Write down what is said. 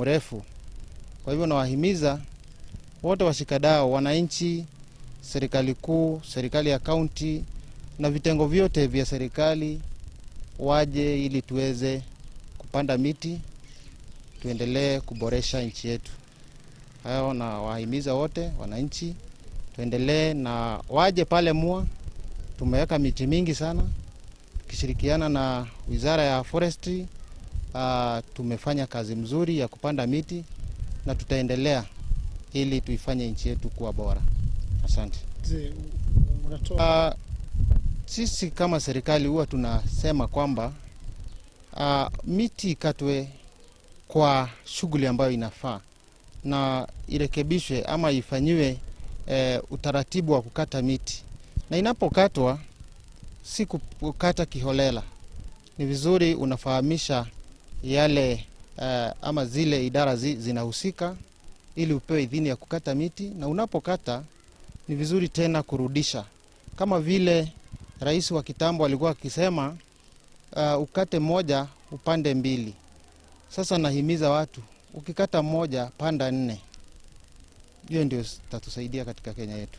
mrefu. Kwa hivyo nawahimiza wote washikadau, wananchi, serikali kuu, serikali ya kaunti na vitengo vyote vya serikali waje ili tuweze kupanda miti, tuendelee kuboresha nchi yetu. Hayo nawahimiza wote wananchi, tuendelee na waje pale Mua. Tumeweka miti mingi sana tukishirikiana na Wizara ya Forestry. Tumefanya kazi mzuri ya kupanda miti na tutaendelea ili tuifanye nchi yetu kuwa bora. Asante. Sisi kama serikali huwa tunasema kwamba miti ikatwe kwa shughuli ambayo inafaa na irekebishwe ama ifanyiwe utaratibu wa kukata miti, na inapokatwa si kukata kiholela. Ni vizuri unafahamisha yale ama zile idara zinahusika ili upewe idhini ya kukata miti, na unapokata ni vizuri tena kurudisha, kama vile rais wa kitambo alikuwa akisema ukate moja upande mbili. Sasa nahimiza watu, ukikata moja panda nne. Hiyo ndio itatusaidia katika Kenya yetu.